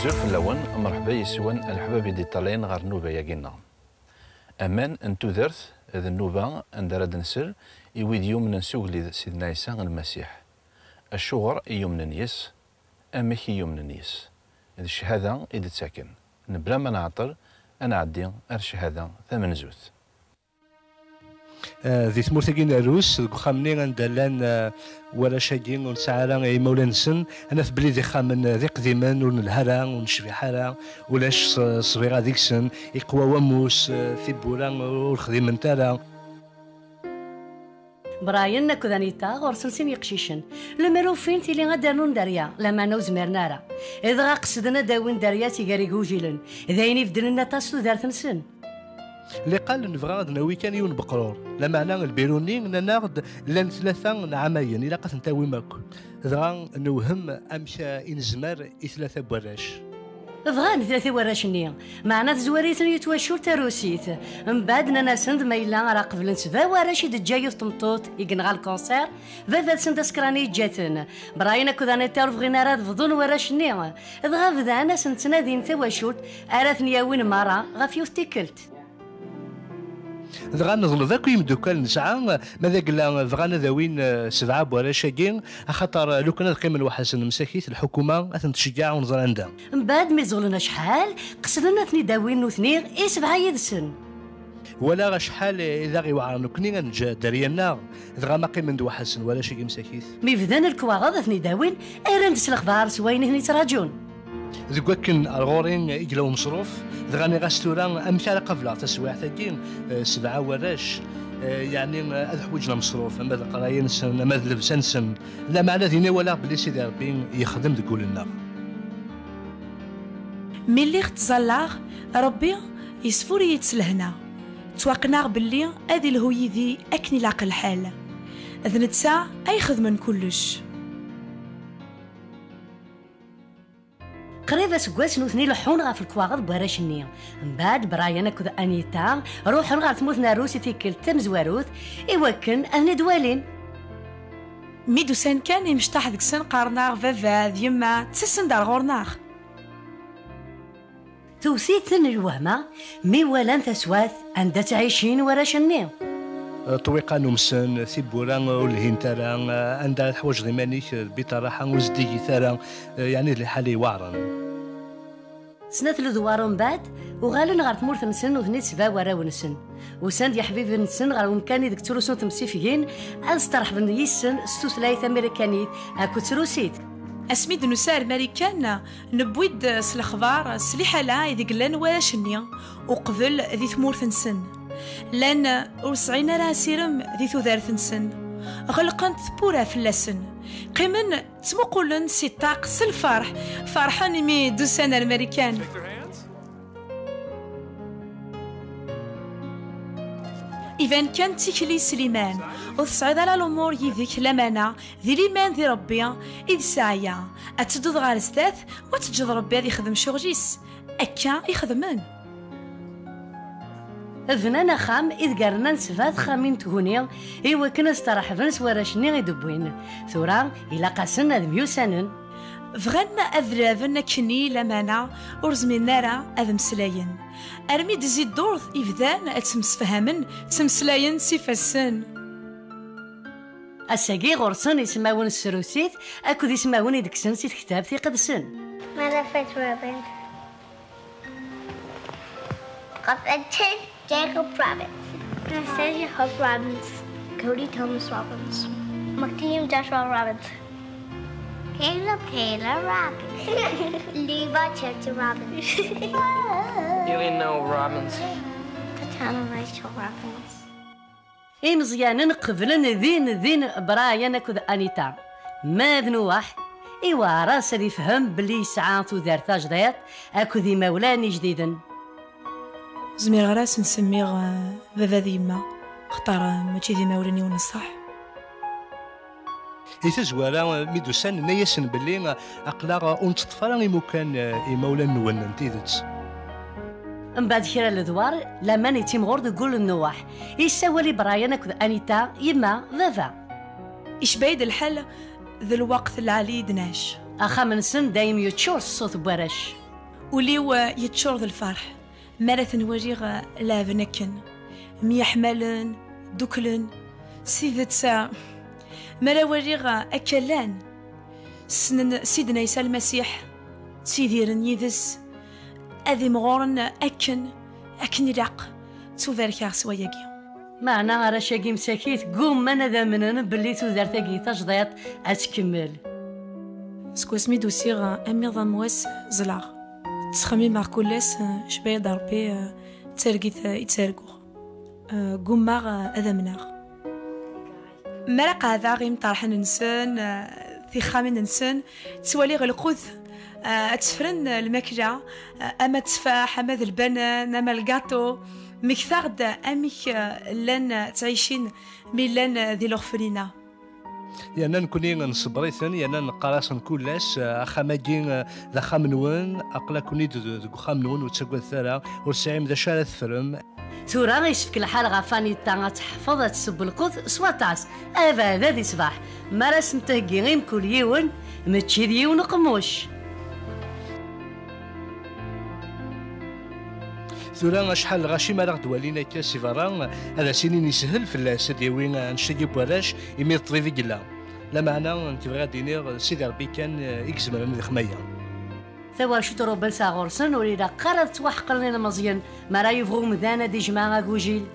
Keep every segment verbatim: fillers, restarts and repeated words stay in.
Fell-awen, mṛeḥba yes-wen a leḥbab i d-iṭṭalayen ɣer nnuba-agi-nneɣ. Aman n tudert d nnuba anda ara d-nsel i wid yumnen s ugellid Sidna Ɛisa Lmasiḥ. Acuɣer i yumnen yes? Amek i yumnen yes? D cchada i d-ttaken. Mebla ma nɛeṭṭel, ad nɛeddi ar cchada tamenzut. Eh, di tmurt-agi n Rrus, deg uxxam-nni anda llan, eh, warrac-agi ur nesɛi ara imawlan-nsen, ad naf belli d ixxamen, eh, d iqdimen, ur nelha ara, ur necbiḥ ara, ulac ṣ-, ṣṣbiɣa deg-sen, iqwa wammus, eh, tiwwura ur xdiment ara. Brian akked Anita ɣur-sen sin yeqcicen. Lemmer ufin tili ad d-rnun dderya, lameɛna ur zmiren ara. Dɣa qesden ad d-awin dderya tt-iger igujilen. D ayen ibeddlen aṭas tudert-nsen. Liqal nebɣa ad nawi kan yiwen n beqrur, lameɛna lbiru-nni nnan-aɣ-d llan tlata n ɛamayen, ilaq ad ten-tawim akk. Dɣa newhem amek i nezmer i tlata n warrac. Bɣan tlata n warrac-nni, meɛna tezwar-iten i twacult tarusit. Mbeɛd nnan-asen-d ma yella ara qeblen sebɛa warrac i d-teǧǧa yiwet tmeṭṭut i yenɣa lkanṣer, baba-tsen d asekṛan i yeǧǧa-ten. Brian akked Anita ur bɣin ara ad bḍun warrac-nni. Dɣa bdan ad sen-ttnadin tawacult ara ten-yawin merra ɣef yiwet tikkelt. Dɣa neḍleb akk i yimeddukal nesɛa, ma d agella bɣan ad awin, eh, sebɛa n warrac-agi, axaṭer, eh, lukan ad qqimen weḥd-sen msakit, lḥukuma ad ten-tceggeɛ ur neẓri anda. Mbeɛd mi ẓulen acḥal, qesden ad ten-id-awin nutni i sebɛa yid-sen. Walaɣ acḥal i d aɣ-iweɛren nekkni ad neǧǧ dderya-nneɣ, dɣa ma qqimen-d weḥd-sen warrac-agi msakit. Mi bdan lekwaɣeḍ ad ten-id-awin, rran-d s lexbar s wayen i ten-ittraǧun. Deg wakken ar ɣur-i i yella umeṣruf, dɣa nniɣ-as tura amek ara qableɣ taswiɛt-agi, eh, sebɛa warrac, eh, yeɛni, eh, ad ḥwiǧen ameṣruf, ama d leqraya-nsen, ama d llebsa-nsen. Lameɛna din i walaɣ belli Sidi Ṛebbi yexdem deg wul-nneɣ. Mi lliɣ ttẓallaɣ, Ṛebbi yesfur-iyi-d s lehna. Ttwaqneɣ belli ad ilhu yid-i akken ilaq lḥal. D netta ay ixedmen kullec. Qrib aseggas nutni leḥḥun ɣef lekwaɣeḍ n warrac-nni. Mbeɛd, Brian akked Anita ruḥen ɣer tmurt n Rrus i tikkelt tamezwarut i wakken ad ten-id-walin. Mi d-usan kan, imecṭaḥ deg-sen qqaren-aɣ baba d yemma ttasen-d ar ɣur-neɣ. Tewwet-iten lwehma mi walan taswiɛt anda ttɛicin warrac-nni. Ṭṭwiqan umsen, tiwwura ur lhint ara, anda ara teḥwaǧeḍ iman-ik, lbiṭaṛaḥa ur zeddigit ara, yeɛni d liḥala iweɛṛen. Snat ledwaṛ umbeɛd, uɣalen ɣer tmurt-nsen nutni d sebɛa warraw-nsen. Usan-d yiḥbiben-nsen ɣer umkan ideg ttrusun temsifgin, ad steṛḥben yis-sen s tutlayt tamarikanit akked trusit. Asmi d-nusa ar Marikan, newwi-d s lexbar s liḥala ideg llan warrac-nni uqbel di tmurt-nsen. Llan ur sɛin ara asirem di tudert-nsen. Ɣelqent tewwura fell-asen. Qqimen ttmuqulen si ṭṭaq s lferḥ. Ferḥen imi d-usan ar Marikan. Iban kan d tikli s liman. Ur tesɛiḍ ara lumuṛ yid-k lamana di liman di Ṛebbi i d ssaɛya. Ad tedduḍ ɣer zdat, u ad teǧǧeḍ Ṛebbi ad ixdem ccɣel-is. Akka i xedmen. Bnan axxam ideg rnan sebɛa texxamin n tguni i wakken ad steṛḥben s warrac-nni i d-wwin. Tura, ilaq-asen ad myussanen. Bɣan ad laben akkenni, lamana ur zmiren ara ad mmeslayen. Armi d-tezzi ddurt i bdan ad ttemsefhamen, ttmeslayen s ifassen. Ass-agi ɣur-sen ismawen s trusit akked ismawen i d-kksen si tektabt iqedsen. Mother Fred Robin. Captain Jacob Robbins. Anastasia Hope Robbins. Cody Thomas Robbins. Maxim Joshua Robbins. Caleb Taylor Robbins. Levi Churchill Robbins. Eleanor Robbins. Katana Rachel Robbins. Imeẓyanen qeblen din din Brian akked Anita. Ma d Nuwaḥ, iweɛer-as ad ifhem belli yesɛa tudert tajdiṭ akked imawlan ijdiden. Ur zmireɣ ara ad sen-semmiɣ, eh, baba d yemma, xaṭer, eh, mačči d imawlan-iw n ṣṣeḥ. Di tazwara, mi d-usan, nna-yasen belli, eh, aql-aɣ ur nteṭṭef ara imukan, eh, imawlan-nwen n tidet. Mbeɛd kra n ledwar, laman yettimɣur deg wul n Nuwaḥ. Yessawal i Brian akked Anita, yemma, baba. Icba-yi-d lḥal d lweqt lɛali i d-nɛic. Axxam-nsen dayem yeččur s ṣṣut n warrac. Ul-iw, eh, yeččur d lferḥ mi ara ten-waliɣ, eh, leɛben akken, myeḥmalen, dduklen. S tidet, eh, mi ara waliɣ, eh, akka llan, ssnen Sidna Ɛisa Lmasiḥ, ttidiren yid-s, ad imɣuren akken, akken ilaq. Ttubarkeɣ s wayagi. Meɛna arrac-agi msakit ggumman ad amnen belli tudert-agi tajdiṭ ad tkemmel. Seg wasmi d-usiɣ, amiḍ am wass ẓleɣ. Ttxemmimeɣ kul ass, cbayeḍ Rebbi, d targit i ttarguɣ. Ggummaɣ ad amneɣ. Mi ara qeɛdeɣ imṭerḥen-nsen, tixxamin-nsen, ttwaliɣ lqut, ad ttefren lmakla, ama tteffaḥ, ama d lbanan, ama lgaṭu. Mmektaɣ-d amek llan ttɛicin mi llan di lorphelinat. Yerna nekkni nṣebber-iten, yerna neqqar-asen kul ass, axxam-agi d axxam-nwen, aql-aken-id deg uxxam-nwen, ur ttagadet ara, ur tesɛim d acu ara teffrem. Tura yessefk lḥal ɣef Anita ad teḥfeḍ ad tessew lqut s waṭas, abeɛda di ṣṣbeḥ, mi ara sen-theggi i mkul yiwen, mačči d yiwen uqemmuc. Tura acḥal lɣaci mi ara ɣ-d-walin akka si berra, ad as-inin yeshel fell-as ad yawi annect-agi n warrac, imi d ṭṭbib i yella. Lameɛna nekk bɣiɣ ad d-iniɣ d Sidi Ṛebbi kan i izemren ad ixdem aya. Tawacult Rubens ɣur-sen ur ilaq ara ad ttwaḥeqren ilmeẓyen mi ara yebɣu umdan ad ijmeɛ agujil.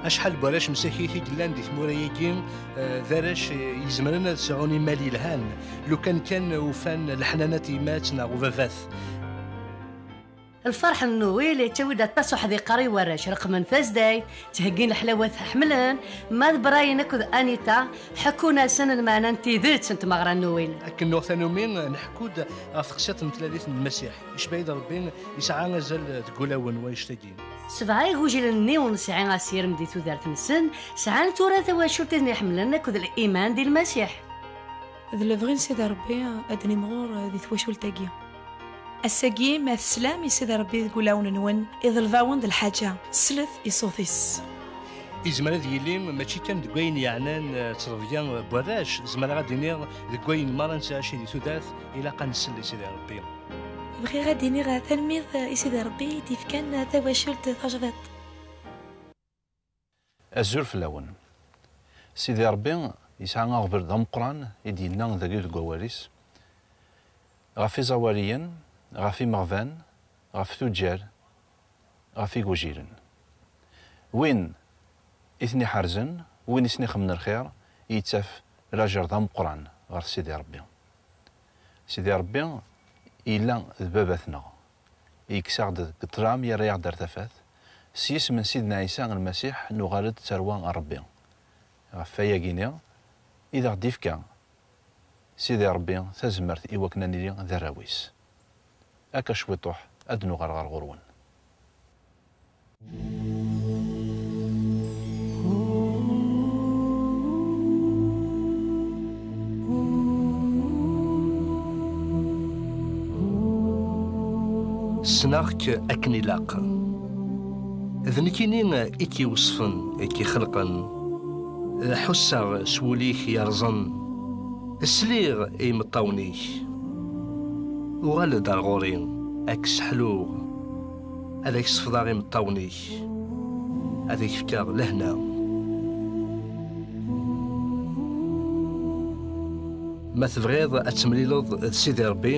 Acḥal n warrac msakit i yellan di tmura-agi, eh, d arrac, eh, izemren ad sɛun imal yelhan, lukan kan ufan leḥnana n tyemmat neɣ ubabat. Lferḥ n Nwil yettawi-d aṭas uḥdiqer i warrac, reqqmen tazdayt, ttheggin leḥlawat ḥemmlen, ma d Brian akked Anita, ḥekkun-asen lmeɛna n tidet n tmeɣra n Nwil. Akken nuɣ tanumi, neḥku-d ɣef teqsiṭ n tlalit n Lmasiḥ. Icba-yi-d Ṛebbi, yesɛa azal deg wulawen wannect-agi. Sebɛa igujilen-nni ur nesɛi asirem di tudert-nsen, sɛan tura tawacult i ten-iḥemmlen akked liman di Lmasiḥ. D lebɣi n Sidi Ṛebbi ad d-nimɣur di twacult-agi. Ass-agi, ma teslam i Sidi Ṛebbi deg wulawen-nwen, iḍleb-awen-d lḥaǧa, slet i ṣṣut-is. Izmer ad yili mačči kan deg wayen yeɛnan, eh, ttrebga n warrac, zemreɣ ad d-iniɣ deg wayen merra nettɛici di tudert, ilaq ad nsell i Sidi Ṛebbi. Bɣiɣ ad d-iniɣ tanemmirt i Sidi Ṛebbi i d-ifkan tawacult tajdiṭ. Azul fell-awen. Sidi Ṛebbi yesɛa aɣbel d ameqqran i d-yenna dagi deg wawal-is, ɣef iẓawaliyen, ɣef imeɣban, ɣef tuǧǧal, ɣef igujilen. Win i ten-iḥerzen, win i sen-ixemmen lxir, yettaf lajer d ameqqran ɣer Sidi Ṛebbi. Sidi Ṛebbi yella d baba-tneɣ, yekkes-aɣ-d deg ṭṭlam, yerra-yaɣ-d ar tafat. S yisem n Sidna Ɛisa Lmasiḥ, nuɣal-d d tarwa n Ṛebbi. Ɣef wayagi-ni i d-aɣ-d-ifka Sidi Ṛebbi tazmert i wakken ad nili d arraw-is. Akka cwiṭuḥ ad nuɣal ɣer ɣur-wen. Ssneɣ-k akken ilaq. D nekkini i k-iweṣfen, i k-ixelqen. Ḥusseɣ s wul-ik yerẓen. Sliɣ i imeṭṭawen-ik. Uɣal-d ar ɣur-i, ad k-sseḥluɣ. Ad ak-sefḍeɣ imeṭṭawen-ik. Ad ak-fkeɣ lehna. Ma tebɣiḍ ad temlileḍ d Sidi Ṛebbi,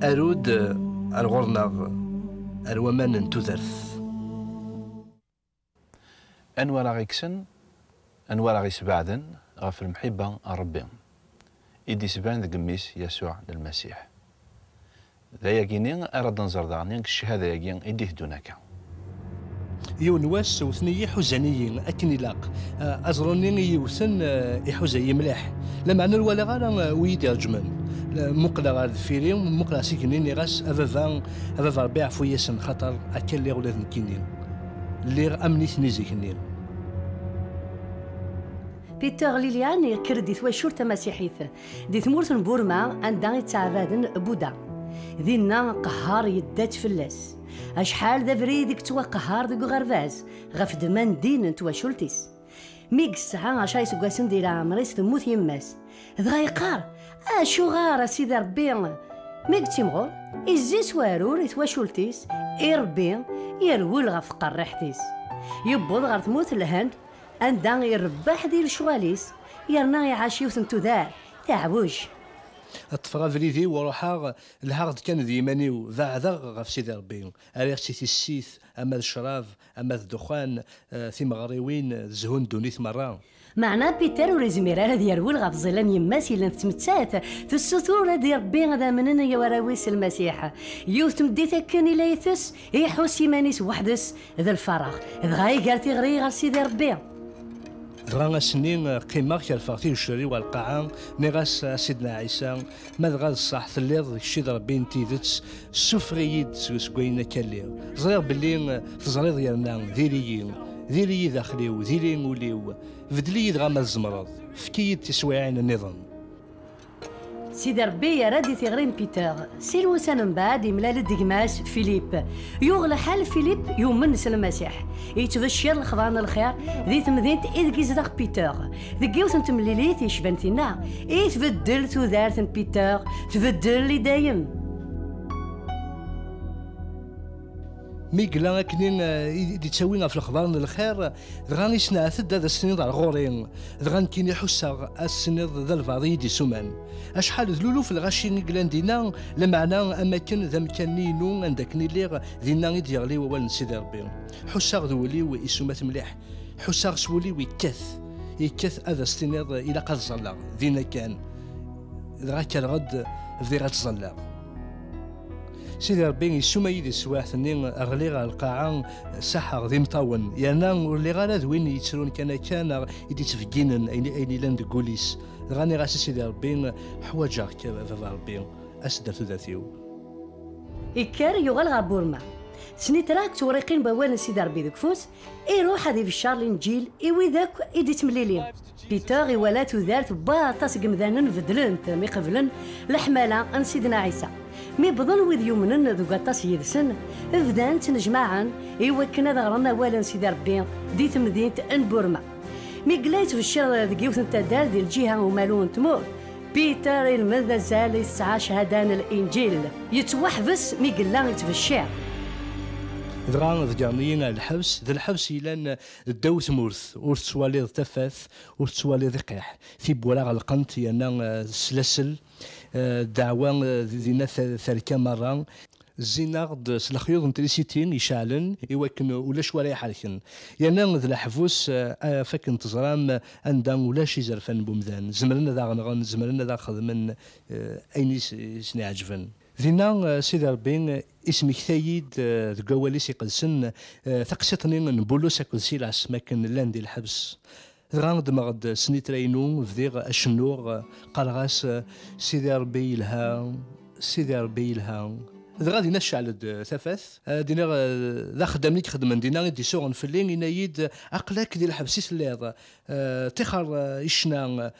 aru-d ar ɣur-neɣ, ar waman n tudert. Anwa ara ɣ-ikksen, anwa ara ɣ-isbeɛden ɣef lemḥibba n Ṛebbi i d-isban deg Mmi-s Yasuɛ n Lmasiḥ? D ayagi-ni ara d-nẓer daɣen deg ccahada-agi i d-iteddun akka. Yiwen wass wten-iyi, ḥuzan-iyi akken ilaq. Ah, aẓru-nni i yi-wten, ah, iḥuza-yi mliḥ. Lameɛna ur walaɣ ara, ah, wi yi-d-iṛejmen. La, muqleɣ ar deffir-i, muqleɣ s igenni, nniɣ-as: "A baba, a baba Ṛebbi, ɛfu-yasen, xaṭer akka lliɣ ula d nekkini. Lliɣ am nitni zik-nni." Peter Lillian yekker-d i twacult tamasiḥit di tmurt n Burma, anda i ttaɛbaden Buda. Dinna, qehher yedda-d fell-as. Acḥal d abrid i yettwaqehher deg uɣerbaz ɣef ddemma n ddin n twacult-is. Mi yesɛa ɛecra iseggasen di leɛmer-is, temmut yemma-s. Dɣa yeqqar: "Acuɣer, a Sidi Ṛebbi, Mi yettimɣur, izzi s uɛrur i twacult-is, irebbi, yerwel ɣef tqerriḥt-is. Yewweḍ ɣer tmurt n Lhend, anda irebbeḥ di lecɣal-is, yerna iɛac yiwet n tudert, taɛwejt. Ṭṭfeɣ abrid-iw, ruḥeɣ, lhaɣ-d kan d yiman-iw, beɛdeɣ ɣef Sidi Ṛebbi. Rriɣ-tt i tissit, ama d ccrab, ama d ddexxan, eh, timeɣriwin, d zzhu n ddunit merra. Meɛna Peter ur izmir ara ad yerwel ɣef ẓẓila n yemma-s yellan tettmettat, tessutur ad irebbi ad amnen warraw-is s Lmasiḥ. Yiwet tmeddit akken i la itess, iḥuss iman-is weḥd-s d lfeṛṛeɣ, dɣa iger tiɣri ɣer Sidi Ṛebbi. Dɣa ass-nni, eh, qqimeɣ kerfeɣ tigecrar-iw ɣer lqaɛa, nniɣ-as a Sidna Ɛisa, ma dɣa d ṣṣeḥ telliḍ d kečč i d Ṛebbi n tidet, ssufeɣ-iyi-d seg, seg wayen akka lliɣ. Ẓriɣ belli, eh, teẓriḍ, yerna diri-yi, diri-yi daxel-iw, diri ul-iw, beddel-iyi-d dɣa ma tzemreḍ, efk-iyi-d tiswiɛin nniḍen. Sidi Ṛebbi yerra-d i tiɣri n Peter. Sin wussan mbeɛd, imlal-d gma-s Philippe. Yuɣ lḥal Philippe yumen s Lmasiḥ. Yettbeccir lexbar n lxir di temdint ideg izdeɣ Peter. Deg yiwet n temlilit yecban tinna, i tbeddel tudert n Peter, tbeddel i dayem. Mi yella akken, eh, i d-ittawi ɣef lexbar n lxir, dɣa isneɛt-d ad as-tiniḍ ar ɣur-i. Dɣa nekkini ḥusseɣ ad as-tiniḍ d albaɛḍ i yi-d-isuman. Acḥal d luluf lɣaci i yellan dinna, lameɛna am akken d amkan-nni-inu anda akken i lliɣ, dinna i d-yeɣli wawal n Sidi Ṛebbi. Ḥusseɣ d wul-iw isumat mliḥ. Ḥusseɣ s wul-iw yekkat. Yekkat ad as-tiniḍ ilaq ad ẓalleɣ, dinna kan. Dɣa kkreɣ-d, bdiɣ ad ẓalleɣ. Sidi Ṛebbi yessuma-yi di teswiɛt-nni, ɣliɣ ɣer lqaɛa, saḥeɣ d imeṭṭawen, yerna ur lliɣ ara d win yettrun kan akka neɣ i d-ittbegginen ayen, ayen yellan deg wul-is. Dɣa nniɣ-as i Sidi Ṛebbi, ḥwaǧeɣ-k, a Baba Ṛebbi, as-d ar tudert-iw. Ikker, yuɣal ɣer Burma. Snitra d tewriqin n wawal n Sidi Ṛebbi deg ufus, iruḥ ad ibeccer Linǧil i wid akk i d-ittemlili. Peter iwala tudert n waṭas n yemdanen beddlent mi qeblen leḥmala n Sidna Ɛisa. Mi wwḍen wid yumnen deg waṭas yid-sen, bdan ttnejmaɛen i wakken ad ɣren awal n Sidi Ṛebbi di temdint n Burma. Mi yella yettbeccir deg yiwet n taddart di lǧiha umalu n tmurt, Peter ilmed azal i tesɛa cchada n Linǧil. Yettwaḥbes mi yella yettbeccir. Dɣa ḍeggren-iyi ar lḥebs, d lḥebs yellan ddaw tmurt, ur tettwaliḍ tafat, ur tettwaliḍ iqiḥ. Tiwwura ɣelqent yerna, eh, s lasel, eh, ddeɛwa, eh, dinna ter-, terka merra. Zzin-aɣ-d s lexyuḍ n trisiti iceɛlen i wakken ulac wara iḥerken. Yerna d leḥbus, eh, ɣef akken teẓram, anda ulac izerfan n wemdan. Zemren ad aɣ-nɣen, zemren ad aɣ-xedmen, eh, ayen i s-, i sen-iɛeǧben. Dinna, eh, Sidi Ṛebbi, eh, ismekta-yi-d, eh, deg wawal-is iqedsen, eh, taqsiṭ-nni n Bulus akked Silas, mi akken llan di lḥebs. Dɣa ddmeɣ-d snitra-inu, bdiɣ acennuɣ, qqareɣ-as, "Sidi Ṛebbi yelha, Sidi Ṛebbi yelha." Dɣa dinna tecɛel-d tafat, ad d-iniɣ, d axeddam i ixedmen dinna i d-isuɣen fell-i, yenna-yi-d, "Aql-ak di lḥebs i telliḍ, ṭixer i ccna."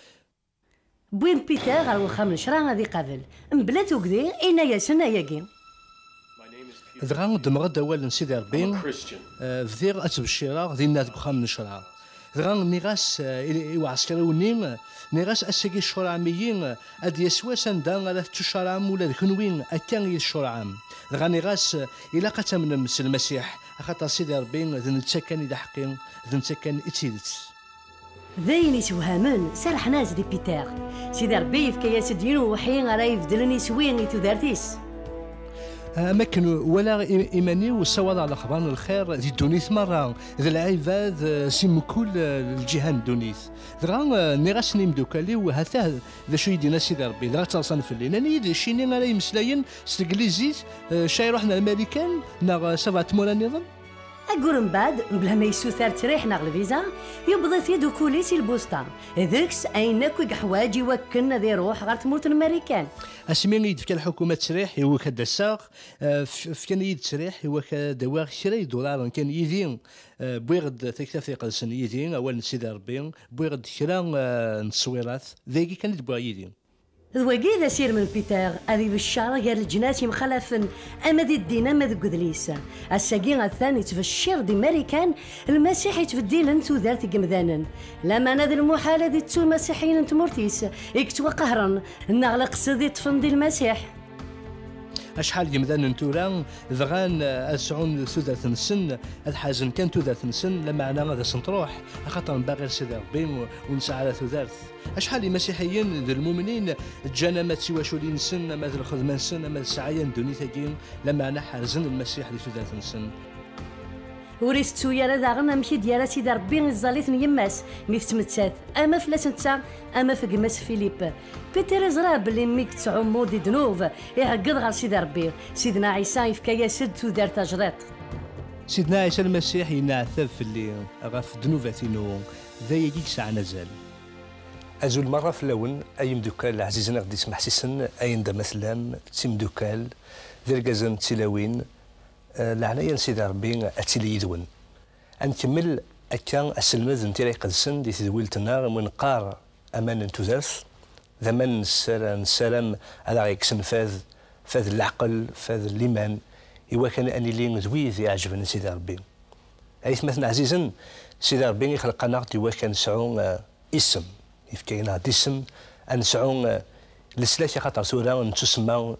Wwin Peter ɣer wexxam n ccra ad iqabel. Mebla tugdi, yenna-yasen ayagi. Dɣa ddmeɣ-d awal n Sidi Ṛebbi, eh, bdiɣ ad ttbeccireɣ dinna deg uxxam n ccreɛ. Dɣa nniɣ-as, eh, i, i uɛesker-iw-nni, nniɣ-as, "Ass-agi tcurɛem-iyi, ad d-yas wass anda ara tettucurɛem ula d kenwi, akka i tcurɛem." Dɣa nniɣ-as, "Ilaq ad tamnem s Lmasiḥ, axaṭer Sidi Ṛebbi d netta kan i d aḥeqqi, d netta kan i d tidet." D ayen isewhamen, serrḥen-as-d i Peter. Sidi Ṛebbi yefka-yas-d yiwen uweḥḥi ara ibeddlen iswi i tudert-is. Am akken walaɣ i-, iman-iw ssawaḍeɣ lexbar n lxir di ddunit merra, d lɛibad, eh, si mkul, eh, lǧiha n ddunit. Dɣa, eh, nniɣ-asen i imeddukal-iw, "Hatah d acu i d-yenna Sidi Ṛebbi, dɣa ttaḍsan fell-i." Nnan-iyi-d, "Cci-nni ara imeslayen s teglizit, eh, cca iruḥen ar Marikan, neɣ, eh, sabɛa tmura nniḍen?" Ayyur mbeɛd, mebla ma yessuter ttesriḥ neɣ lviza, yewweḍ-it-id ukuli si lbusṭa. Deg-s ayen akk i yeḥwaǧ i wakken ad iruḥ ɣer tmurt n Marikan. Asmi i yi-d-tefka lḥukuma ttesriḥ i wakken ad d-aseɣ, eh, f-, fkan-iyi-d ttesriḥ i wakken ad d-awiɣ kra idularen kan yid-i, eh, wwiɣ-d taktabt iqedsen yid-i, awal n Sidi Ṛebbi, wwiɣ-d kra, eh, n tteswirat, d ayagi kan i d-wwiɣ yid-i. D wagi i d asirem n Peter, ad ibeccer gar leǧnas yemxalafen, ama di ddin ama deg udlis. Ass-agi atan ittbeccir di Marikan, Lmasiḥ yettbeddilen tudert n yemdanen. Lameɛna d lmuḥal ad ittu imasiḥiyen n tmurt-is i yettwaqehren, neɣ leqsed iṭṭfen di Lmasiḥ. Acḥal n yemdanen tura bɣan ad sɛun tudert-nsen, ad ḥerzen kan tudert-nsen, lameɛna ad asen-truḥ, axaṭer nbaɣ ɣer Sidi Ṛebbi ur nesɛi ara tudert. Acḥal n imasiḥiyen d lmumnin ǧǧan ama d tiwaculin-nsen, ama d lxedma-nsen, ama d ssɛaya n ddunit-agi, lameɛna ḥerzen Lmasiḥ di tudert-nsen. Ur itettu ara daɣen amek i d-yerra Sidi Ṛebbi i tẓallit n yemma-s mi tettmettat, ama fell-as netta, ama f gma-s Philippe. Peter iẓra belli mi yettɛummu di ddnub, iɛeggeḍ ɣer Sidi Ṛebbi. Sidna Ɛisa yefka-yas-d tudert tajdiṭ. Sidna Ɛisa Lmasiḥ yenneɛtab fell-i ɣef ddnubat-inu, d ayagi i yesɛan azal. Azul merra fell-awen, ay imdukkal ɛzizen i ɣ-d-ismeḥsisen, ay anda ma tellam, d timdukkal, d irgazen d tilawin, eh, leɛnaya n Sidi Ṛebbi ad tili yid-wen. Ad nkemmel akka aselmed n Tira Iqedsen di tedwilt-nneɣ, imi neqqar aman n tudert, d aman nessar-, nessaram ad aɣ-yekksen fad, fad n leɛqel, fad n liman, i wakken ad nili d wid iɛejben i Sidi Ṛebbi. Aytmaten ɛzizen, Sidi Ṛebbi ixleq-aneɣ-d i wakken nesɛu, eh, isem, yefka-aneɣ-d isem, ad nesɛu, eh, leslak, axaṭer tura nettusemma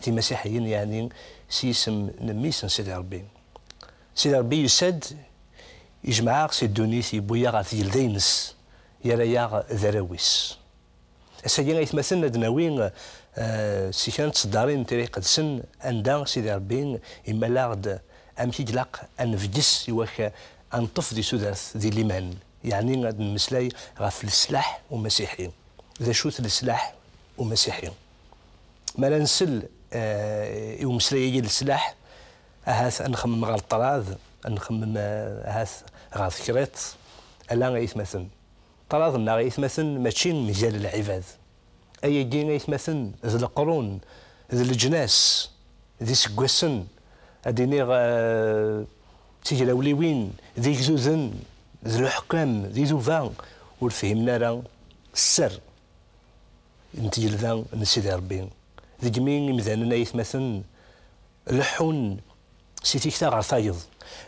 d imasiḥiyen, yeɛni s yisem n mmi-s n Sidi Ṛebbi. Sidi Ṛebbi yusa-d, ijmeɛ-aɣ si ddunit, yewwi-yaɣ ɣer tgelda-ines, yerra-yaɣ d arraw-is. Ass-agi, aytmaten, ad d-nawi, eh, si kra n tseddarin n Tira Iqedsen, anda Sidi Ṛebbi imala-aɣ-d amek i ilaq ad nebges i wak ad neṭṭef di tudert, di liman, yeɛni ad nemmeslay ɣef leslaḥ umasiḥi. D acu-t leslaḥ umasiḥi? Mi ara nsel, eh, i umeslay-agi n leslaḥ, ahat ad nxemmem ɣer ṭṭrad, ad nxemmem, eh, ahat ɣer tekriṭ, ala, aytmaten. Ṭṭrad-nneɣ, aytmaten, mačči mgal lɛibad. Ayagi, aytmaten, d leqrun, d leǧnas, d iseggasen, ad d-iniɣ, eh, d tigrawliwin, d igduden, d leḥkam, d iduba, ur fhimen ara sser n tgelda n Sidi Ṛebbi. Degmi imdanen, aytmaten, leḥḥun si tikta ɣer tayeḍ,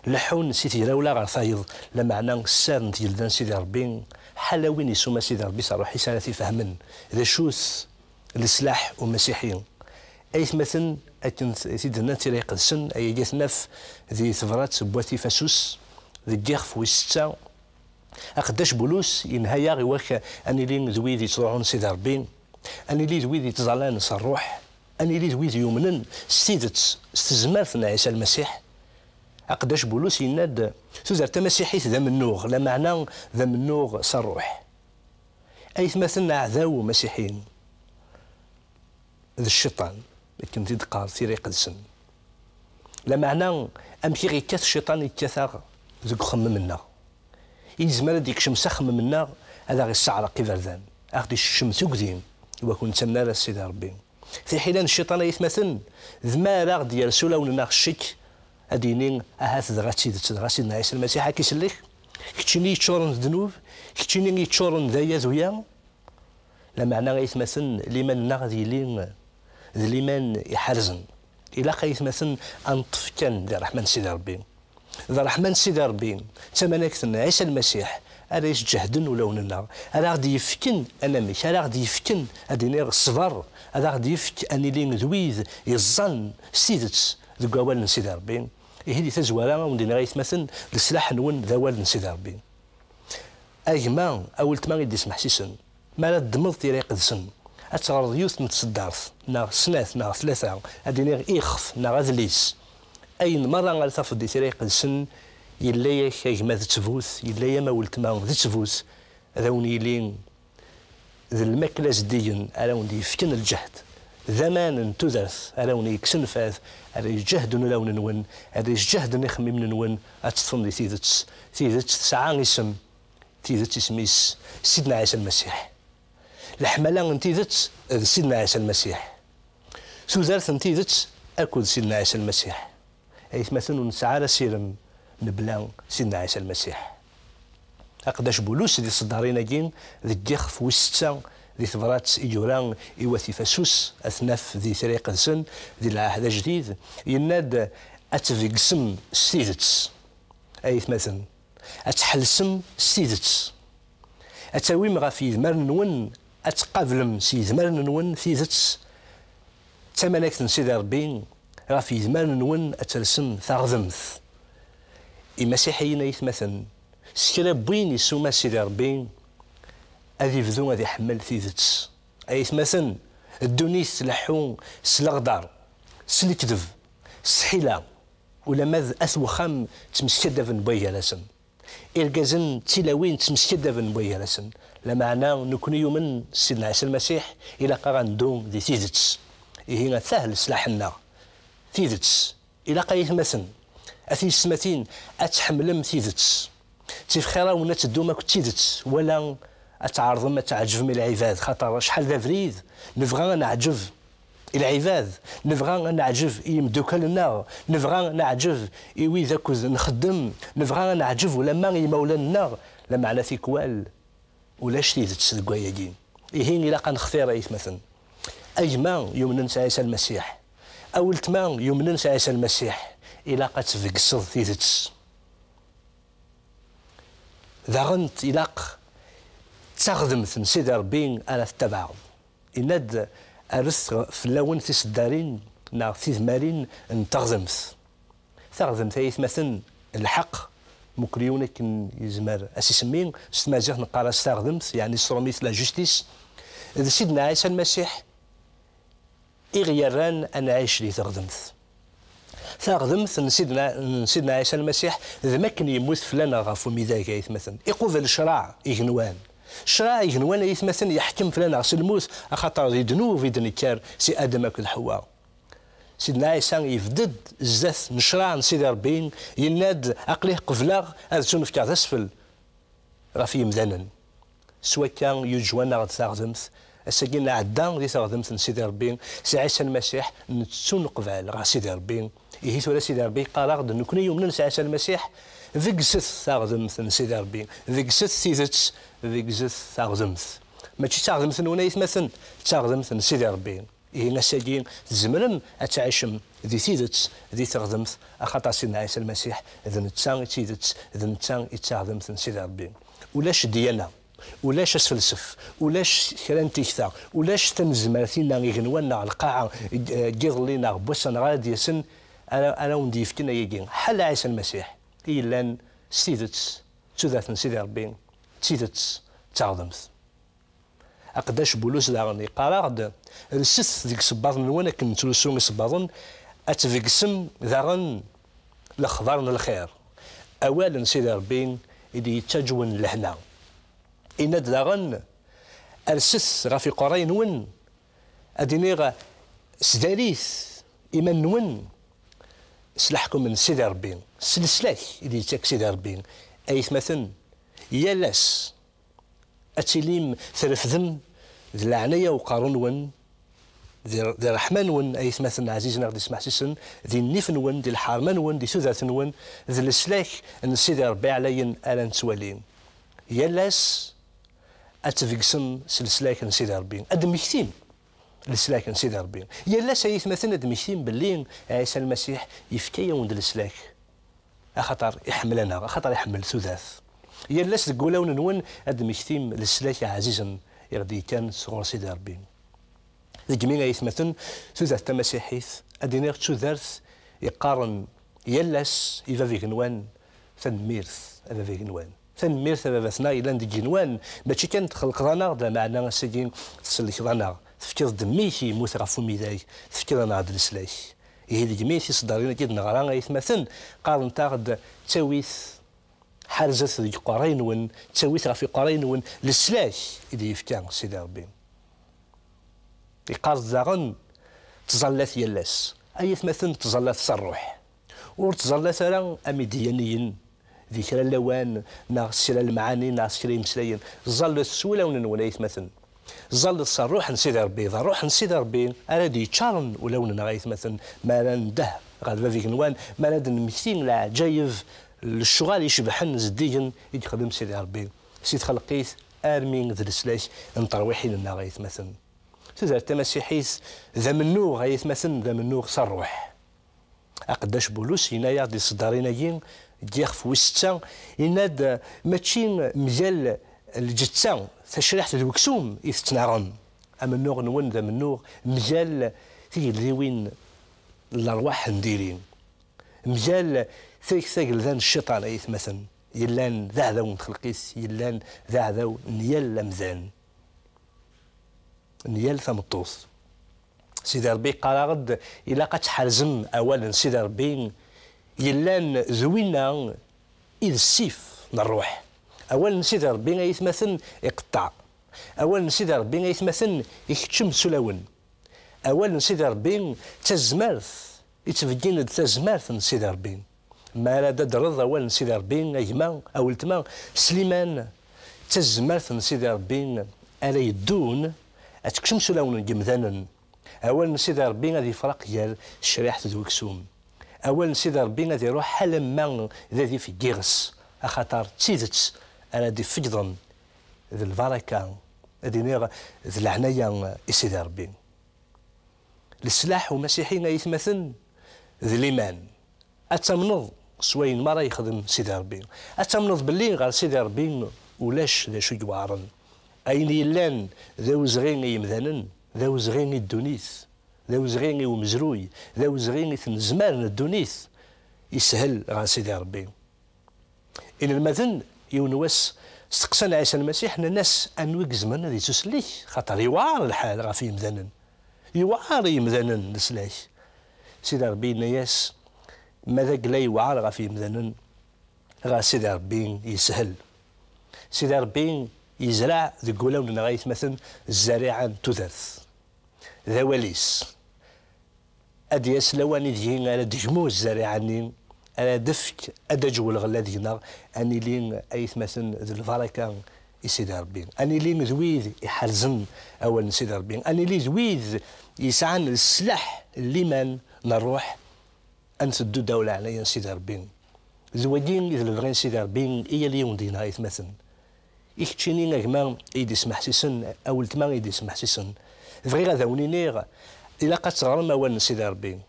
leḥḥun si tegrawla ɣer tayeḍ, lameɛna sser n tgelda n Sidi Ṛebbi, ḥala win isuma Sidi Ṛebbi s ṛṛuḥ-is ara t-ifehmen. D acu-t leslaḥ umasiḥi? Aytmaten, akken t-, t-id-nna Tira Iqedsen, ayagi ad t-naf di tebrat n Wat Ifasus, deg ixef wis setta, Aqeddac Bulus yenha-yaɣ i wak ad nili d wid yettḍuɛun Sidi Ṛebbi, ad nili d wid yettẓallan s ṛṛuḥ, ad nili d wid yumnen s tidet s tezmert n Ɛisa Lmasiḥ. Aqeddac Bulus yenna-d, tudert tamasiḥit d amennuɣ, lameɛna d amennuɣ s ṛṛuḥ. Aytmaten, aɛdaw umasiḥi d cciṭan, akken i d-teqqar Tira Iqedsen. Lameɛna, amek i ɣ-yekkat cciṭan? Yekkat-aɣ deg uxemmem-nneɣ. Yezmer ad d-yekcem s axemmem-nneɣ, ad aɣ-isseɛreq iberdan, ad aɣ-d-isekcem tugdi, i wakken ur nettamen ara s Sidi Ṛebbi. Tiḥila n cciṭan, aytmaten, d mi ara aɣ-d-yers ulawen-nneɣ ccek, ad d-yini, ahat dɣa d tidet, dɣa Sidna Ɛisa Lmasiḥ ad k-isellek, keččini yeččuren d ddnub, keččini yeččuren d aya d uya. Lameɛna, aytmaten, liman-nneɣ ad yili d liman iḥerzen. Ilaq, aytmaten, ad neṭṭef kan di ṛṛeḥma n Sidi Ṛebbi. D ṛṛeḥma n Sidi Ṛebbi, d tamanegt n Ɛisa Lmasiḥ, ara yesǧehden ulawen-nneɣ, ara aɣ-d-yefken anamek, ara aɣ-d-yefken, ad iniɣ, ṣṣber, ad aɣ-d-yefk ad nili d wid yeẓẓan s tidet deg wawal n Sidi Ṛebbi. Ihi, di tazwara, ad wen-d-iniɣ, aytmaten, leslaḥ-nwen d awal n Sidi Ṛebbi. A gma, a weltma i d-ismeḥsisen, mi ara ddmeḍ Tira Iqedsen, ad teɣreḍ yiwet n tseddart, neɣ snat, neɣ tlata, ad d-iniɣ ixef, neɣ adlis, ayen merra ara tafeḍ di Tira Iqedsen, yella-yak a gma d ttbut, yella-yam a weltma d ttbut, ad awen-yili d lmakla zeddigen ara wen-d-yefken lǧehd, d aman n tudert ara wen-yekksen fad, ara yesǧehden ulawen-nwen, ara yesǧehden ixemmimen-nwen, ad teṭṭfem di tidet. Tidet tesɛa isem, tidet isem-is Sidna Ɛisa Lmasiḥ. Leḥmala n tidet d Sidna Ɛisa Lmasiḥ. Tudert n tidet akked Sidna Ɛisa Lmasiḥ. Aytmaten, ur nesɛi ara asirem mebla Sidna Ɛisa Lmasiḥ. Aqeddac Bulus di tseddarin-agi, deg yixef wis setta, di tebrat i yura i wat Ifasus, ad t-naf di Tira Iqedsen, di Lɛahd Ajdid, yenna-d: "Ad tbeggem s tidet, aytmaten, ad tḥellsem s tidet, ad tawim ɣef yedmaren-nwen, ad tqablem s yedmaren-nwen tidet, d tamanagt n Sidi Ṛebbi ɣef yedmaren-nwen ad tersem taɣdemt. Imasiḥiyen ay atmaten, s kra n win issuma Sidi Ṛebbi ad ibdu ad iḥemmel tidet. Ay atmaten, ddunit tleḥḥu s leɣdar, s lekdeb, s tḥila, ulamma d at wexxam ttmeskadaben wway gar-asen. Irgazen d tilawin ttmeskadaben wway gar-asen. Lameɛna nekkni yumen s Sidna Ɛisa Lmasiḥ, ilaq-aɣ ad neddu di tidet. Ihi atah leslaḥ-nneɣ. Tidet. Ilaq ay atmaten, a tiyessetmatin, ad tḥemmlem tidet. Ttif xir-awen ad teddum akked tidet, wala ad tɛerḍem ad tɛeǧbem i lɛibad, xaṭer acḥal d abrid nebɣa ad neɛǧeb i lɛibad, nebɣa ad neɛǧeb i yimeddukal-nneɣ, nebɣa ad neɛǧeb i wid akked nxeddem, nebɣa ad neɛǧeb ulamma i yimawlan-nneɣ, lameɛna tikwal ulac tidet deg wayagi. Ihi ilaq ad nextir ay atmaten. A gma yumnen s Ɛisa Lmasiḥ, a weltma yumnen s Ɛisa Lmasiḥ, ilaq ad tbegseḍ tidet. Daɣen ilaq d taɣdemt n Sidi Ṛebbi ara tettabaɛeḍ. Yenna-d, rret fell-awen tiseddarin neɣ tidmarin n teɣdemt. Taɣdemt ay atmaten, lḥeqq, muqel yiwen akken yezmer ad s-isemmi, s tmaziɣt neqqar-as taɣdemt, yeɛni s tṛumit la justice, d Sidna Ɛisa Lmasiḥ i ɣ-yerran ad nɛic di teɣdemt. Taɣdemt n Sidna, n Sidna Ɛisa Lmasiḥ, d makken yemmut fell-aneɣ ɣef umidag ay atmaten. Iqubel ccṛeɛ igenwan. Ccṛeɛ igenwan ay atmaten yeḥkem fell-aneɣ s lmut, axaṭer di ddnub i d-nekker si Adam akked Ḥewwa. Sidna Ɛisa yebded zdat n ccṛeɛ n Sidi Ṛebbi, yenna-d, aql-i qebleɣ ad ttunefkeɣ d asfel ɣef yimdanen. S wakka, yuǧew-aneɣ-d taɣdemt. Ass-agi nɛedda di teɣdemt n Sidi Ṛebbi, s Ɛisa Lmasiḥ, nettuneqbal ɣer Sidi Ṛebbi. Ihi tura Sidi Ṛebbi yeqqar-aɣ-d, nekkni yumnen s Ɛisa Lmasiḥ, begset taɣdemt n Sidi Ṛebbi, begset tidet, begset taɣdemt. Mačči d taɣdemt-nwen ay atmaten, d taɣdemt n Sidi Ṛebbi. Ihi ass-agi tzemrem ad tɛicem di tidet, di teɣdemt, axaṭer Sidna Ɛisa Lmasiḥ d netta i d tidet, d netta i d taɣdemt n Sidi Ṛebbi. Ulac ddyana, ulac asfelsef, ulac kra n tikta, ulac tanezmart-inna igenwan neɣ lqaɛa n yiḍelli neɣ n wass-a neɣ ara d-yasen ara, ara wen-d-yefken ayagi. Ḥala Ɛisa Lmasiḥ i yellan s tidet, d tudert n Sidi Ṛebbi, d tidet, d taɣdemt. Aqeddac Bulus daɣen yeqqar-aɣ-d, lset deg isebbaḍen-nwen akken nettlusu isebbaḍen, ad tbeggsem daɣen lexbar n lxir. Awal n Sidi Ṛebbi i d-yettaǧwen lehna. Yenna-d daɣen, rset ɣef iqerray-nwen, ad iniɣ, sdarit iman-nwen s leḥkem n Sidi Ṛebbi, s leslak i d-yettak Sidi Ṛebbi. Ay atmaten, yal ass ad tilim trefdem d leɛnaya uqerru-nwen, di, di ṛṛeḥma-nwen, ay atmaten ɛzizen aɣ-d-ismeḥsisen, di nnif-nwen, di lḥerma-nwen, di tudert-nwen, d leslak n Sidi Ṛebbi ɛlayen ara nettwali. Yal ass ad tbeggsem s leslak n Sidi Ṛebbi, ad d-temmektim leslak n Sidi Ṛebbi. Yal ass, ay atmaten, ad d-temmektim belli Ɛisa Lmasiḥ yefka-yawen-d leslak. Axaṭer iḥemmel-aneɣ, axaṭer iḥemmel tudert. Yal ass deg wulawen-nwen ad d-temmektim leslak ɛzizen i ɣ-d-yekkan sɣur Sidi Ṛebbi. Degmi ay atmaten, tudert tamasiḥit, ad iniɣ d tudert yeqqaren yal ass i bab igenwan, tanemmirt a bab igenwan. Tanemmirt a baba-tneɣ yellan deg igenwan, mačči kan txelqeḍ-aneɣ-d, lameɛna ass-agi tsellkeḍ-aneɣ, tefkiḍ-d mmi-k yemmut ɣef umidag, tefkiḍ-aneɣ-d leslak. Ihi degmi tiseddarin-agi d-neɣra ay atmaten, qqarent-aɣ-d, ttawit, ḥerzet deg iqerray-nwen, ttawit ɣef iqerray-nwen leslak i d-yefka Sidi Ṛebbi. Yeqqar-d daɣen, ttẓallat yal ass. Ay atmaten, ttẓallat s ṛṛuḥ. Ur ttẓallat ara am idyaniyen di kra n lawan, neɣ s kra n lemɛani, neɣ s kra n yimeslayen. Ẓẓallet s wulawen-nwen, ay atmaten. Ẓẓallet s ṛṛuḥ n Sidi Ṛebbi. D ṛṛuḥ n Sidi Ṛebbi ara d-yeččaren ulawen-nneɣ, ay atmaten, mi ara ndeh ɣer Bab igenwan, mi ara d-nemmekti leɛǧayeb, lecɣal icebḥen, zeddigen i yexdem Sidi Ṛebbi. Si txelqit armi d leslak n terwiḥin-nneɣ, ay atmaten. Tudert tamasiḥit d amennuɣ, ay atmaten, d amennuɣ s ṛṛuḥ. Aqeddac Bulus yenna-yaɣ-d di tseddarin-agi, deg yixef wis setta, yenna-d, mačči mgal lǧetta, tacriḥt d weksum i tettnaɣem. Amennuɣ-nwen d amennuɣ mgal tigeldiwin n lerwaḥ n diri. Mgal tag- tagelda n cciṭan, ay atmaten, yellan d aɛdaw n txelqit, yellan d aɛdaw n yal amdan, n yal tameṭṭut. Sidi Ṛebbi yeqqar-aɣ-d, ilaq ad tḥerzem awal n Sidi Ṛebbi, yellan d winna i d ssif n ṛṛuḥ. Awal n Sidi Ṛebbi, ay atmaten, iqeṭṭeɛ. Awal n Sidi Ṛebbi, ay atmaten, ikeččem s ulawen. Awal n Sidi Ṛebbi d tazmert, ittbeggin-d tazmert n Sidi Ṛebbi. Mi ara d-tadreḍ awal n Sidi Ṛebbi, a gma, a weltma, s liman, d tazmert n Sidi Ṛebbi ara yeddun, ad tekcem s ulawen n yemdanen. Awal n Sidi Ṛebbi ad ifreq gar tecriḥt d weksum. Awal n Sidi Ṛebbi ad iruḥ alamma d adif n yiɣes, axaṭer d tidet ara d-ifeggḍen d lbaraka, ad iniɣ d leɛnaya i Sidi Ṛebbi. Leslaḥ umasiḥi, ay atmaten, d liman. Ad tamneḍ s wayen merra yexdem Sidi Ṛebbi. Ad tamneḍ belli ɣer Sidi Ṛebbi ulac d acu yewɛren. Ayen yellan d awezɣi i yemdanen, d awezɣi i ddunit, d awezɣi i umezruy, d awezɣi i tnezmar n ddunit, yeshel ɣer Sidi Ṛebbi. Inelmaden, yiwen wass, steqsan Ɛisa Lmasiḥ, nnan-as: "Anwa i izemren ad yettusellek? Xaṭer yewɛer lḥal ɣef yemdanen. Yewɛer i yemdanen leslak." Sidi Ṛebbi yenna-yas: "Ma d agla yewɛer ɣef yemdanen, ɣer Sidi Ṛebbi yeshel." Sidi Ṛebbi yezreɛ deg wulawen-nneɣ, ay atmaten, zzariɛa n tudert. D awal-is. Ad d-yas lawan ideg ara d-tegmu zzariɛa-nni, ara d-tefk, ad d-taǧew lɣella deg-neɣ, ad nili, ay atmaten, d lbaraka i Sidi Ṛebbi. Ad nili d wid iḥerzen awal n Sidi Ṛebbi. Ad nili d wid yesɛan leslaḥ n liman n ṛṛuḥ, ad nteddu ddaw leɛnaya n Sidi Ṛebbi. D wagi i d lebɣi n Sidi Ṛebbi i yal yiwen deg-neɣ, ay atmaten. I keččini a gma i d-ismeḥsisen, a weltma i d-ismeḥsisen, bɣiɣ ad awen-iniɣ, ilaq ad teɣrem awal n Sidi Ṛebbi.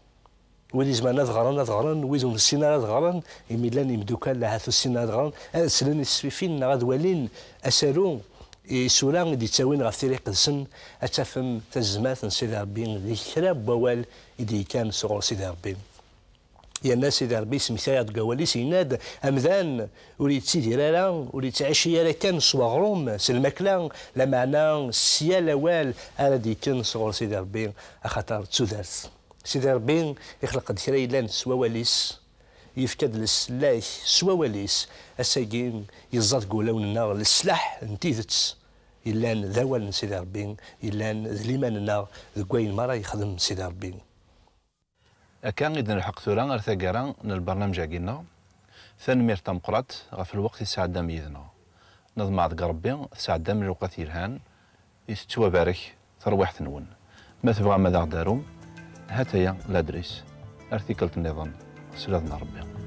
Wid izemren ad ɣren, ad ɣren, wid ur nessin ara ad ɣren, imi llan imeddukal ahat ur ssinen ad ɣren, ad slen i tesfifin neɣ ad walin asaru, isura i d-ittawin ɣef Tira Iqedsen, ad tafem tazmert n Sidi Ṛebbi di kra n wawal i d-yekkan sɣur Sidi Ṛebbi. Yerna Sidi Ṛebbi yesmektay-aɣ-d deg wawal-is, yenna-d: "Amdan ur yettidir ara, ur yettɛici ara kan s weɣrum, s lmakla, lameɛna s yal awal ara d-yekken sɣur Sidi Ṛebbi, axaṭer d tudert." Sidi Ṛebbi ixleq-d kra yellan s wawal-is, yefka-d leslak s wawal-is, ass-agi yeẓẓa deg wulawen-nneɣ leslaḥ n tidet yellan d awal n Sidi Ṛebbi, yellan d liman-nneɣ deg wayen merra yexdem Sidi Ṛebbi. Akka i d-nelḥeq tura ar taggara n lbarnamej-agi-nneɣ. Tanemmirt tameqqrant ɣef lweqt i tesɛeddam yid-neɣ. Neḍmeɛ deg Ṛebbi tesɛeddam lewqat yelhan, i tettwabarek terwiḥt-nwen. Ma tebɣam ad aɣ-d-tarum, ha-t-aya ladris. Ar tikkelt nniḍen, s laḍ n Ṛebbi.